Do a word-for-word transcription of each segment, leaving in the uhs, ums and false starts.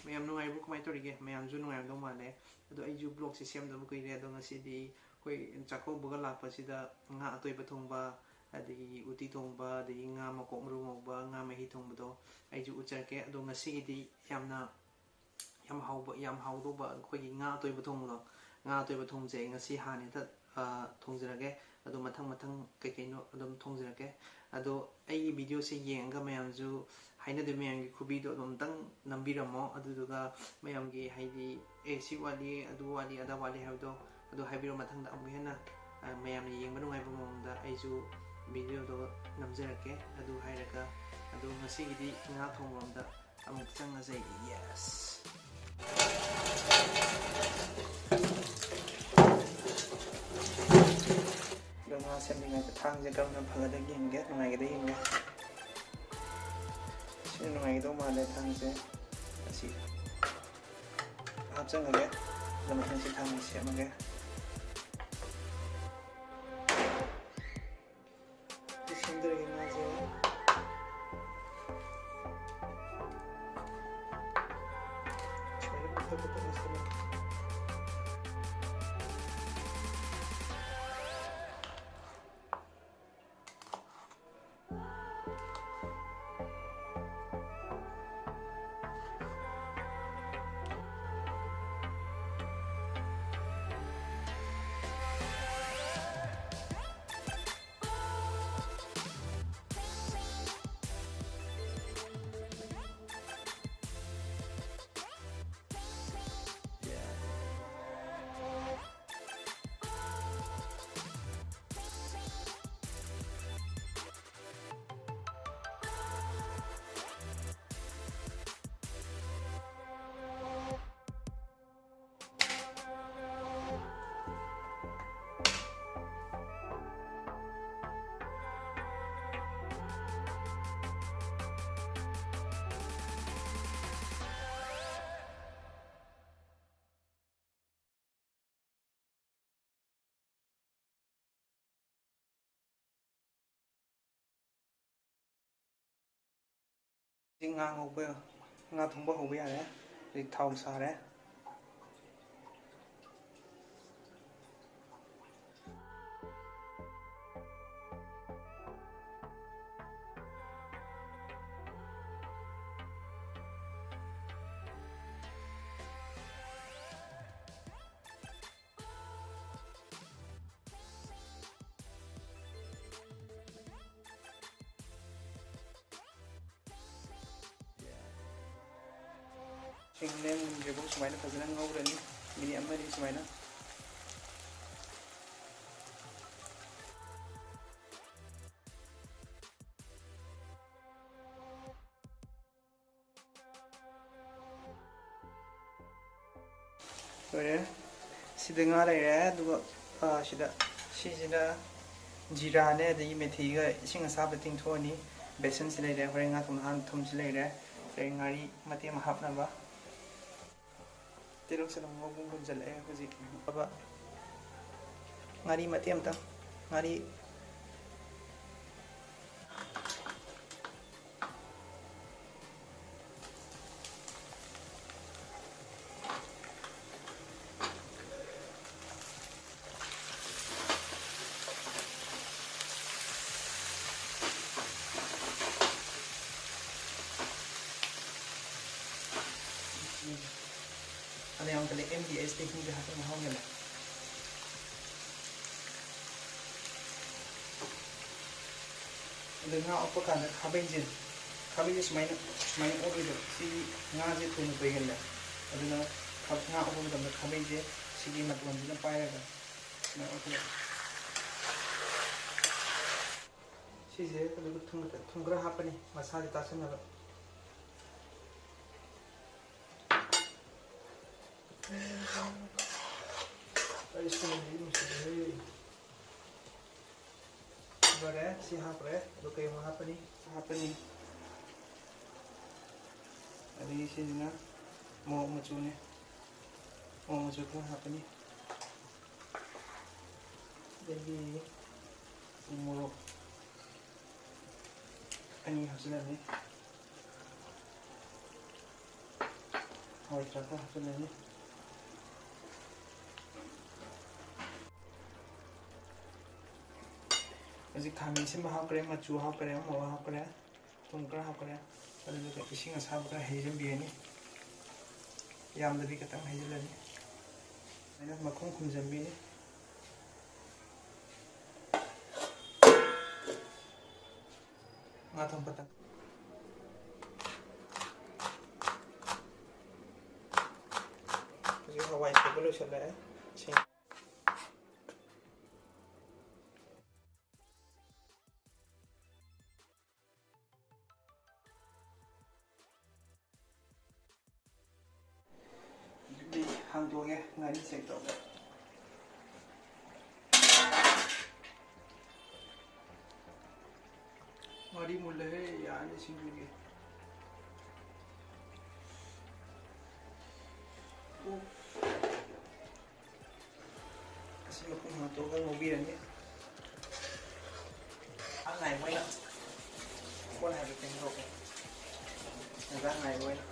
ꯃꯌꯥꯝ ꯅꯨꯡꯉꯥꯏꯔꯤꯕꯣ? ꯀꯃꯥꯏꯅ ꯇꯧꯔꯤꯒꯦ? ꯃꯌꯥꯝꯁꯨ ꯅꯨꯡꯉꯥꯏꯔꯝꯗꯧ ꯃꯥꯜꯂꯦ꯫ ꯑꯗꯣ ꯑꯩꯁꯨ vlogꯁꯦ ꯁꯦꯝꯗꯕ ꯀꯨꯏꯔꯦ꯫ ꯑꯗꯣ ꯉꯁꯤꯗꯤ ꯑꯩꯈꯣꯏ ꯆꯥꯛꯀꯧꯕꯒ ꯂꯥꯛꯄꯁꯤꯗ ꯉꯥ ꯑꯇꯣꯏꯕ ꯊꯣꯡꯕ, ꯑꯗꯒꯤ ꯎꯇꯤ ꯊꯣꯡꯕ, ꯑꯗꯒꯤ ꯉꯥ ꯃꯀꯣꯛ ꯃꯔꯨ ꯉꯧꯕ, ꯉꯥ ꯃꯍꯤ ꯊꯣꯡꯕꯗꯣ ꯑꯩꯁꯨ ꯎꯠꯆꯔꯛꯀꯦ꯫ ꯑꯗꯣ ꯉꯁꯤꯒꯤꯗꯤ ꯌꯥꯝꯅ, ꯌꯥꯝ ꯍꯥꯎꯕ, ꯌꯥꯝ ꯍꯥꯎꯗꯧꯕ ꯑꯩꯈꯣꯏꯒꯤ ꯉꯥ ꯑꯇꯣꯏꯕ ꯊꯣꯡꯕꯗꯣ, ꯉꯥ ꯑꯇꯣꯏꯕ ꯊꯣꯡꯕꯁꯦ ꯑꯩ ꯉꯁꯤ ꯍꯥꯟꯅ ꯍꯦꯛꯇ, ꯑ, ꯊꯣꯡꯖꯔꯒꯦ꯫ ꯑꯗꯣ ꯃꯊꯪ ꯃꯊꯪ ꯀꯩꯀꯩꯅꯣ ꯑꯗꯨꯝ ꯊꯣꯡꯖꯔꯛꯀꯦ꯫ ꯑꯗꯣ ꯑꯩꯒꯤ videoꯁꯦ ꯌꯦꯡꯉꯒ ꯃꯌꯥꯝꯁꯨ ꯍꯥꯏꯅꯗꯣꯏ ꯃꯌꯥꯝꯒꯤ ꯈꯨꯕꯤꯗꯣ ꯑꯗꯨꯝꯇꯪ ꯅꯝꯕꯤꯔꯝꯃꯣ꯫ ꯑꯗꯨꯗꯨꯒ ꯃꯌꯥꯝꯒꯤ, ꯍꯥꯏꯗꯤ, "ꯑꯦ, ꯁꯤ ꯋꯥꯠꯂꯤ, ꯑꯗꯨ ꯋꯥꯠꯂꯤ, ꯑꯗꯥ ꯋꯥꯠꯂꯤ" ꯍꯥꯏꯕꯗꯣ ꯑꯗꯨ ꯍꯥꯏꯕꯤꯔꯣ꯫ ꯃꯊꯪꯗ ꯑꯃꯨꯛ ꯍꯦꯟꯅ, ꯑ, ꯃꯌꯥꯝꯅ ꯌꯦꯡꯕ ꯅꯨꯡꯉꯥꯏꯕ ꯃꯑꯣꯡꯗ ꯑꯩꯁꯨ videoꯗꯣ ꯅꯝꯖꯔꯛꯀꯦ꯫ ꯑꯗꯨ ꯍꯥꯏꯔꯒ ꯑꯗꯣ ꯉꯁꯤꯒꯤꯗꯤ ꯉꯥ ꯊꯣꯡꯕꯔꯣꯝꯗ ꯑꯃꯨꯛ ꯆꯪꯉꯁꯦ꯫ Yes꯫ ꯑꯗꯣ ꯉꯥ ꯁꯦꯝꯂꯤꯉꯩꯗ ꯊꯥꯡꯁꯦ ꯀꯔꯝꯅ ꯐꯒꯗꯒꯦ ꯌꯦꯡꯒꯦ, ꯅꯨꯡꯉꯥꯏꯒꯗ ꯌꯦꯡꯒꯦ꯫ ꯁꯤꯅ ꯅꯨꯡꯉꯥꯏꯒꯗꯧ ꯃꯥꯜꯂꯦ ꯊꯥꯡꯁꯦ꯫ ꯑꯁꯤ ꯍꯥꯞꯆꯤꯟꯒꯦ꯫ ꯑꯗꯨ ꯃꯊꯪꯁꯤ ꯊꯥꯡꯁꯦ ꯁꯦꯝꯃꯒꯦ꯫ ꯁꯤ ꯁꯦꯝꯗꯔꯒꯦ ꯉꯥꯁꯦ꯫ ꯁꯨꯃꯥꯏꯅ ꯄꯤꯛꯇꯛ ꯄꯤꯛꯇꯛꯅ ꯁꯦꯝꯃꯒꯦ꯫ ꯁꯤ ꯉꯥ ꯉꯧꯕ, ꯉꯥ ꯊꯣꯡꯕ ꯍꯧꯕ ꯌꯥꯔꯦ꯫ ꯍꯧꯖꯤꯛ ꯊꯥꯎ ꯁꯥꯔꯦ꯫ ꯁꯤꯡꯅꯦ ꯃꯨꯟꯗ꯭ꯔꯤꯐꯥꯎ ꯁꯨꯃꯥꯏꯅ ꯐꯖꯅ ꯉꯧꯔꯅꯤ, ꯃꯤꯅꯤꯠ ꯑꯃ ꯑꯅꯤ ꯁꯨꯃꯥꯏꯅ꯫ ꯂꯣꯏꯔꯦ꯫ ꯁꯤꯗ ꯉꯥ ꯂꯩꯔꯦ, ꯑꯗꯨꯒ, ꯑ, ꯁꯤꯗ, ꯁꯤꯁꯤꯅ ꯖꯤꯔꯥꯅꯦ, ꯑꯗꯒꯤ ꯃꯦꯊꯤꯒ ꯏꯁꯤꯡ ꯑꯁꯥꯕꯗ ꯇꯤꯡꯊꯣꯛꯑꯅꯤ꯫ ꯕꯦꯁꯟꯁꯤ ꯂꯩꯔꯦ, ꯍꯣꯔꯦꯟ ꯉꯥ ꯊꯣꯡꯅ ꯍꯥꯟꯅ ꯊꯨꯝꯁꯤ ꯂꯩꯔꯦ, ꯍꯣꯔꯦꯟ ꯉꯥꯔꯤ ꯃꯇꯦꯛ ꯑꯃ ꯍꯥꯞꯅꯕ꯫ ꯇꯤꯜꯍꯧ ꯆꯅꯝ ꯉꯧꯕ ꯃꯨꯟꯖꯜꯂꯛꯑꯦ ꯍꯧꯖꯤꯛ꯫ ꯉꯥꯔꯤ ꯃꯇꯦꯛ ꯑꯃꯇꯪ, ꯉꯥꯔꯤ꯫ ꯑꯗ ꯌꯥꯝ ꯀꯜꯂꯦ, ꯑꯦꯝ ꯗꯤ ꯑꯦꯁ ꯇꯤ ꯍꯤꯡꯁꯦ ꯍꯥꯞꯄ ꯃꯍꯥꯎ ꯍꯦꯜꯂꯦ꯫ ꯑꯗ ꯉꯥ ꯑꯣꯠꯄ ꯀꯥꯟꯗ ꯈꯥꯕꯩꯁꯦ, ꯈꯥꯕꯩꯁꯦ ꯁꯨꯃꯥꯏꯅ, ꯁꯨꯃꯥꯏꯅ ꯑꯣꯠꯂꯣꯏꯗꯕ꯫ ꯁꯤꯗꯤ ꯉꯥꯁꯦ ꯊꯨꯅ ꯇꯣꯏꯒꯜꯂꯦ꯫ ꯑꯗꯨꯅ ꯈꯥ-, ꯉꯥ ꯑꯣꯠꯄ ꯃꯇꯝꯗ ꯈꯥꯕꯩꯁꯦ ꯁꯤꯒꯤ ꯃꯇꯣꯟꯁꯤꯅ ꯄꯥꯏꯔꯒ ꯁꯨꯃꯥꯏꯅ ꯑꯣꯠꯀꯗꯕ꯫ ꯁꯤꯁꯦ ꯑꯗꯨꯒ ꯊꯨꯝ, ꯊꯨꯝ ꯈꯔ ꯍꯥꯞꯄꯅꯤ ꯃꯁꯥꯁꯦ ꯇꯥꯁꯟꯅꯕ꯫ ꯑꯩ ꯁꯣꯏꯗꯅ ꯅꯨꯡꯁꯤꯔꯦ꯫ ꯂꯣꯏꯔꯦ, ꯁꯤ ꯍꯥꯞꯈ꯭ꯔꯦ꯫ ꯑꯗꯨ ꯀꯩ ꯑꯃ ꯍꯥꯞꯄꯅꯤ? ꯍꯥꯞꯄꯅꯤ꯫ ꯑꯗꯒꯤ ꯁꯤꯁꯤꯅ ꯃꯣꯔꯣꯛ ꯃꯆꯨꯅꯦ꯫ ꯃꯣꯔꯣꯛ ꯃꯆꯨ ꯈꯔ ꯍꯥꯞꯄꯅꯤ꯫ ꯑꯗꯒꯤ ꯎ ꯃꯣꯔꯣꯛ ꯑꯅꯤ ꯍꯥꯞꯆꯤꯜꯂꯅꯤ꯫ ꯍꯋꯥꯏ ꯊ꯭ꯔꯥꯛꯇꯣ ꯍꯥꯞꯆꯤꯜꯂꯅꯤ꯫ ꯍꯧꯖꯤꯛ ꯈꯥꯃꯦꯟ ꯑꯁꯤꯟꯕ ꯍꯥꯞꯈ꯭ꯔꯦ, ꯃꯆꯨ ꯍꯥꯞꯈ꯭ꯔꯦ, ꯃꯣꯔꯣꯛ ꯍꯥꯞꯈ꯭ꯔꯦ, ꯊꯨꯝ ꯈꯔ ꯍꯥꯞꯈ꯭ꯔꯦ꯫ ꯑꯗꯨꯗꯨꯒ ꯏꯁꯤꯡ ꯑꯁꯥꯕ ꯈꯔ ꯍꯩꯖꯤꯟꯕꯤꯔꯅꯤ꯫ ꯌꯥꯝꯗꯕꯤ ꯈꯤꯇꯪ ꯍꯩꯖꯤꯜꯂꯅꯤ꯫ ꯑꯗꯨꯃꯥꯏꯅ ꯃꯈꯨꯝ ꯈꯨꯝꯖꯤꯟꯕꯤꯅꯤ꯫ ꯉꯥ ꯊꯣꯡꯕ ꯇꯪ-, ꯍꯧꯖꯤꯛ ꯍꯋꯥꯏ ꯁꯧꯕ ꯂꯣꯏꯁꯤꯜꯂꯛꯑꯦ꯫ ꯏꯁꯤꯡ ꯑꯗꯨꯗꯤ ꯍꯥꯡꯗꯣꯛꯑꯒꯦ, ꯉꯥꯔꯤ ꯆꯦꯛ ꯇꯧꯒꯦ꯫ ꯉꯥꯔꯤ ꯃꯨꯜꯂꯦꯍꯦ, ꯌꯥꯔꯅꯤ ꯁꯤꯡꯖꯨꯒꯤ꯫ ꯑꯣ꯫ ꯑꯁꯤ ꯃꯈꯨꯝ ꯍꯥꯡꯗꯣꯛꯑꯒ ꯉꯧꯕꯤꯔꯅꯤ꯫ ꯉꯥꯏꯕ ꯑꯣꯏꯅ ꯀꯣꯟ ꯍꯥꯏꯕ ꯐꯦꯡꯗꯣꯛꯀꯦ꯫ ꯉꯥꯏꯕ ꯑꯣꯏꯅ꯫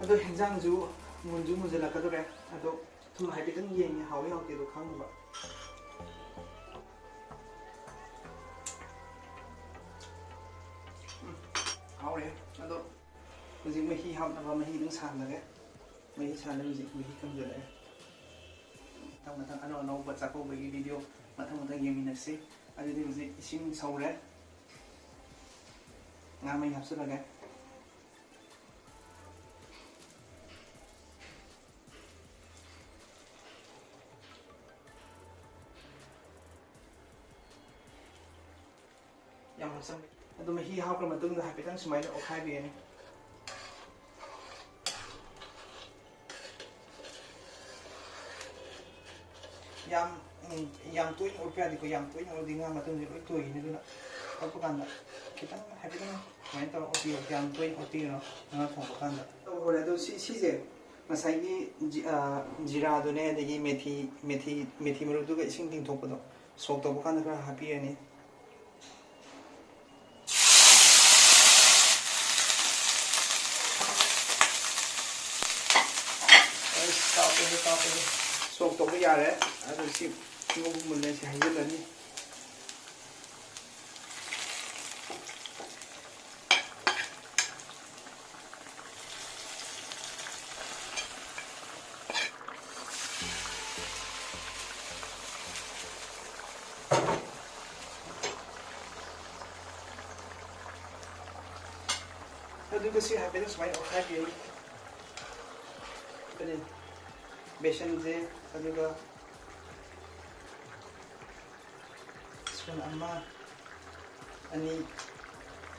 ꯑꯗꯣ ꯍꯦꯟꯖꯥꯡꯁꯨ ꯃꯨꯟꯁꯨ ꯃꯨꯟꯁꯤꯜꯂꯛꯀꯗꯧꯔꯦ꯫ ꯑꯗꯣ ꯊꯨꯝ ꯍꯥꯏꯐꯦꯠꯇꯪ ꯌꯦꯡꯉꯦ, ꯍꯥꯎꯋꯤ ꯍꯥꯎꯇꯦꯗꯣ ꯈꯪꯅꯕ꯫ ꯎꯝ, ꯍꯥꯎꯔꯦ꯫ ꯑꯗꯣ ꯍꯧꯖꯤꯛ ꯃꯍꯤ ꯍꯥꯞꯅꯕ ꯃꯍꯤ ꯑꯗꯨꯝ ꯁꯥꯍꯜꯂꯒꯦ꯫ ꯃꯍꯤ ꯁꯥꯍꯜꯂꯦ, ꯍꯧꯖꯤꯛ ꯃꯍꯤ ꯀꯪꯁꯤꯜꯂꯛꯑꯦ꯫ ꯃꯊꯪ ꯃꯊꯪ ꯑꯅꯧ ꯑꯅꯧꯕ ꯆꯥꯛꯀꯧꯕꯒꯤ ꯚꯤꯗꯤꯑꯣ ꯃꯊꯪ ꯃꯊꯪ ꯌꯦꯡꯃꯤꯟꯅꯁꯤ꯫ ꯑꯗꯨꯗꯤ ꯍꯧꯖꯤꯛ ꯏꯁꯤꯡ ꯁꯧꯔꯦ꯫ ꯉꯥ ꯃꯍꯤ ꯍꯥꯞꯆꯤꯜꯂꯒꯦ꯫ ꯌꯥꯝ ꯍꯥꯞꯆꯟꯕ꯫ ꯑꯗꯨ ꯃꯍꯤ ꯍꯥꯞꯈ꯭ꯔ ꯃꯇꯨꯡꯗ ꯍꯥꯏꯐꯦꯠꯇꯪ ꯁꯨꯃꯥꯏꯅ ꯑꯣꯠꯈꯥꯏꯕꯤꯔꯅꯤ꯫ ꯌꯥꯝ, ꯎꯝ, ꯌꯥꯝ ꯇꯣꯏꯅ ꯑꯣꯠꯄ ꯌꯥꯗꯦꯀꯣ꯫ ꯌꯥꯝ ꯇꯣꯏꯅ ꯑꯣꯠꯂꯗꯤ ꯉꯥ ꯃꯇꯨꯡꯁꯦ ꯂꯣꯏ ꯇꯣꯏꯈꯤꯅꯤ꯫ ꯑꯗꯨꯅ ꯑꯣꯠꯄ ꯀꯥꯟꯗ ꯈꯤꯇꯪ ꯍꯥꯏꯐꯦꯠꯇꯪ ꯁꯨꯃꯥꯏꯅ ꯇꯧꯔꯒ ꯑꯣꯠꯄꯤꯌꯣ꯫ ꯌꯥꯝ ꯇꯣꯏꯅ ꯑꯣꯠꯄꯤꯒꯅꯨ ꯉꯥ ꯊꯣꯡꯕ ꯀꯥꯟꯗ꯫ ꯇꯧꯈ꯭ꯔꯦ꯫ ꯑꯗꯣ ꯁꯤ, ꯁꯤꯁꯦ ꯉꯁꯥꯏꯒꯤ ꯖꯤ-, ꯑ, ꯖꯤꯔꯥꯗꯨꯅꯦ, ꯑꯗꯒꯤ ꯃꯦꯊꯤ, ꯃꯦꯊꯤ, ꯃꯦꯊꯤ ꯃꯔꯨꯗꯨꯒ ꯏꯁꯤꯡ ꯇꯤꯡꯊꯣꯛꯄꯗꯣ, ꯁꯣꯛ ꯇꯧꯕ ꯀꯥꯟꯗ ꯈꯔ ꯍꯥꯞꯄꯤꯔꯅꯤ꯫ ꯑꯁ, ꯀꯥꯞꯄꯦꯍꯦ, ꯀꯥꯞꯄꯦꯍꯦ꯫ ꯁꯣꯛ ꯇꯧꯕ ꯌꯥꯔꯦ꯫ ꯑꯗꯨ ꯁꯤ ꯉꯧꯕ ꯃꯨꯜꯂꯦ, ꯁꯤ ꯍꯩꯖꯤꯜꯂꯅꯤ꯫ ꯑꯗꯨꯒ ꯁꯤ ꯍꯥꯏꯐꯦꯠ ꯁꯨꯃꯥꯏꯅ ꯑꯣꯠꯈꯥꯏꯕꯤꯔꯅꯤ꯫ ꯑꯗꯨꯅꯤ ꯕꯦꯁꯟꯁꯦ, ꯑꯗꯨꯒ ꯁ꯭ꯄꯨꯟ ꯑꯃ, ꯑꯅꯤ,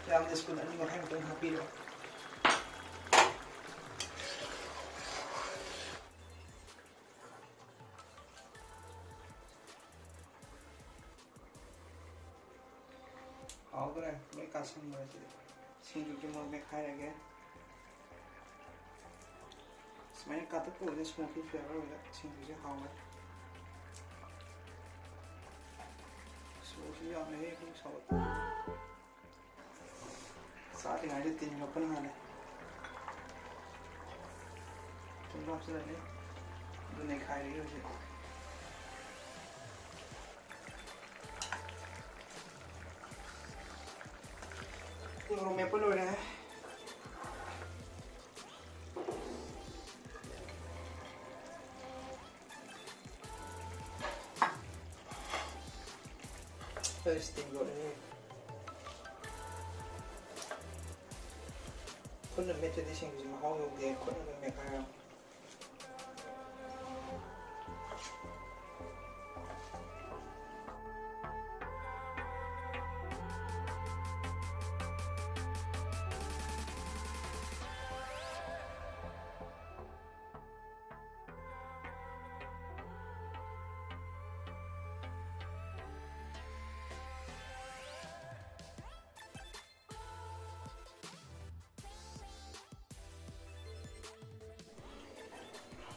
ꯌꯥꯝꯗꯦ, ꯁ꯭ꯄꯨꯟ ꯑꯅꯤ ꯃꯈꯥꯏꯃꯨꯛꯇꯪ ꯍꯥꯞꯄꯤꯔꯣ꯫ ꯍꯥꯎꯗꯣꯔꯦ, ꯂꯣꯏ ꯀꯥꯁꯟꯈ꯭ꯔꯦ ꯁꯤꯗꯤ꯫ ꯁꯤꯡꯖꯨꯒꯤ ꯃꯣꯔꯣꯛ ꯃꯦꯠꯈꯥꯏꯔꯒꯦ꯫ ꯁꯨꯃꯥꯏꯅ ꯀꯥꯇꯛ ꯇꯧꯕꯁꯦ smoky flavour ꯑꯣꯏꯔꯒ ꯁꯤꯡꯖꯨꯁꯦ ꯍꯥꯎꯋꯦ꯫ ꯁꯣꯁꯁꯨ ꯌꯥꯝꯃꯦꯍꯦ, ꯑꯩꯈꯣꯏ ꯁꯥꯎꯠ꯫ ꯆꯥꯗ꯭ꯔꯤꯉꯩꯗ ꯇꯤꯟ ꯌꯣꯠꯄꯅ ꯍꯥꯜꯂꯦ꯫ ꯊꯨꯝ ꯍꯥꯞꯆꯤꯜꯂꯅꯤ꯫ ꯑꯗꯨ ꯅꯩꯈꯥꯏꯔꯒꯦ ꯍꯧꯖꯤꯛ꯫ ꯃꯣꯔꯣꯛ ꯃꯦꯠꯄ ꯂꯣꯏꯔꯦ꯫ ꯑꯩ steam ꯂꯣꯏꯔꯦ꯫ ꯈꯨꯠꯅ ꯃꯦꯠꯇ꯭ꯔꯗꯤ ꯁꯤꯡꯖꯨꯁꯤ ꯃꯍꯥꯎ ꯌꯧꯗꯦ꯫ ꯈꯨꯠꯅ ꯑꯗꯨꯝ ꯃꯦꯠꯈꯥꯏꯔꯣ꯫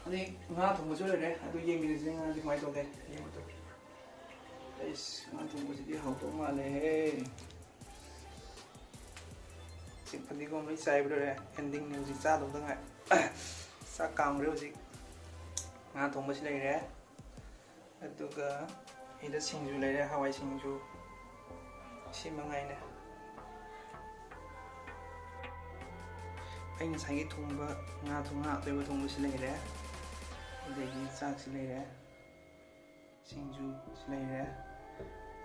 ꯑꯗꯩ ꯉꯥ ꯊꯣꯡꯕꯁꯨ ꯂꯣꯏꯔꯦ, ꯑꯗꯨ ꯌꯦꯡꯃꯤꯟꯅꯁꯤ ꯉꯥꯁꯦ ꯀꯃꯥꯏꯅ ꯇꯧꯒꯦ ꯌꯦꯡꯕꯗꯣ꯫ ꯑꯩꯁ, ꯉꯥ ꯊꯣꯡꯕꯁꯤꯗꯤ ꯍꯥꯎꯗꯧ ꯃꯥꯜꯂꯦꯍꯦ꯫ ꯁꯤ ꯐꯗꯤꯒꯣꯝ ꯂꯣꯏ ꯆꯥꯏꯕ ꯂꯣꯏꯔꯦ, ꯑꯦꯟꯗꯤꯡꯅꯤ ꯍꯧꯖꯤꯛ ꯆꯥꯗꯧꯗ ꯉꯥꯏ꯫ ꯆꯥꯛ ꯀꯥꯝꯈ꯭ꯔꯦ ꯍꯧꯖꯤꯛ꯫ ꯉꯥ ꯊꯣꯡꯕꯁꯤ ꯂꯩꯔꯦ, ꯑꯗꯨꯒ ꯁꯤꯗ ꯁꯤꯡꯖꯨ ꯂꯩꯔꯦ, ꯍꯋꯥꯏ ꯁꯤꯡꯖꯨ꯫ ꯁꯤ ꯃꯉꯥꯏꯅꯦ꯫ ꯑꯩ ꯉꯁꯥꯏꯒꯤ ꯊꯣꯡꯕ ꯉꯥ ꯊꯣꯡ-, ꯉꯥ ꯑꯇꯣꯏꯕ ꯊꯣꯡꯕꯁꯤ ꯂꯩꯔꯦ, ꯑꯗꯒꯤ ꯆꯥꯛꯁꯤ ꯂꯩꯔꯦ, ꯁꯤꯡꯖꯨꯁꯤ ꯂꯩꯔꯦ꯫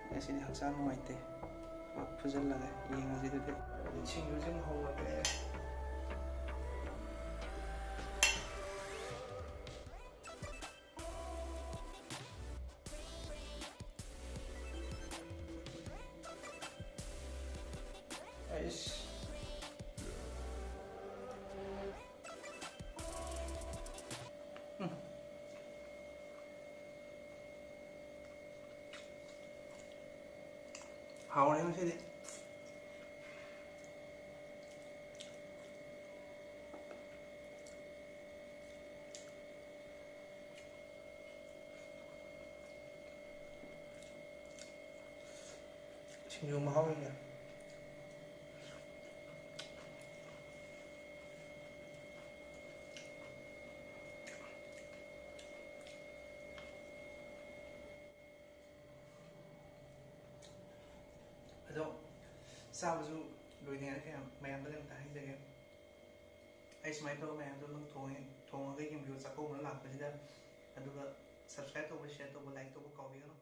ꯉꯁꯤꯗꯤ ꯍꯛꯆꯥꯡ ꯅꯨꯡꯉꯥꯏꯇꯦ, ꯄꯨꯛ ꯐꯨꯖꯜꯂꯒ ꯌꯦꯡꯉꯁꯤ ꯑꯗꯨꯗꯤ꯫ ꯁꯤꯡꯖꯨꯁꯤ ꯑꯃꯨꯛ ꯍꯧꯔꯒꯦ꯫ ꯑꯩꯁ꯫ ꯎꯝ꯫ ꯍꯥꯎꯔꯦ ꯉꯁꯤꯗꯤ꯫ ꯁꯤꯡꯖꯨ ꯃꯍꯥꯎ ꯂꯩꯅꯦ꯫ ꯑꯗꯣ ꯆꯥꯕꯁꯨ ꯂꯣꯏꯗ꯭ꯔꯤꯉꯩꯗ ꯀꯌꯥꯝ ꯃꯌꯥꯝꯗ ꯀꯩꯝꯇ ꯍꯥꯏꯖꯒꯦ꯫ ꯑꯩ ꯁꯨꯃꯥꯏꯅ ꯇꯧꯔꯒ ꯃꯌꯥꯝꯗꯣ ꯑꯗꯨꯝ ꯊꯣꯡꯉꯦ, ꯊꯣꯡꯉꯒ ꯌꯦꯡꯕꯤꯌꯨ ꯆꯥꯛꯀꯧꯕꯅ ꯂꯥꯛꯄꯁꯤꯗ꯫ ꯑꯗꯨꯒ subscribe ꯇꯧꯕ, share ꯇꯧꯕ, like ꯇꯧꯕ ꯀꯥꯎꯕꯤꯒꯅꯨ꯫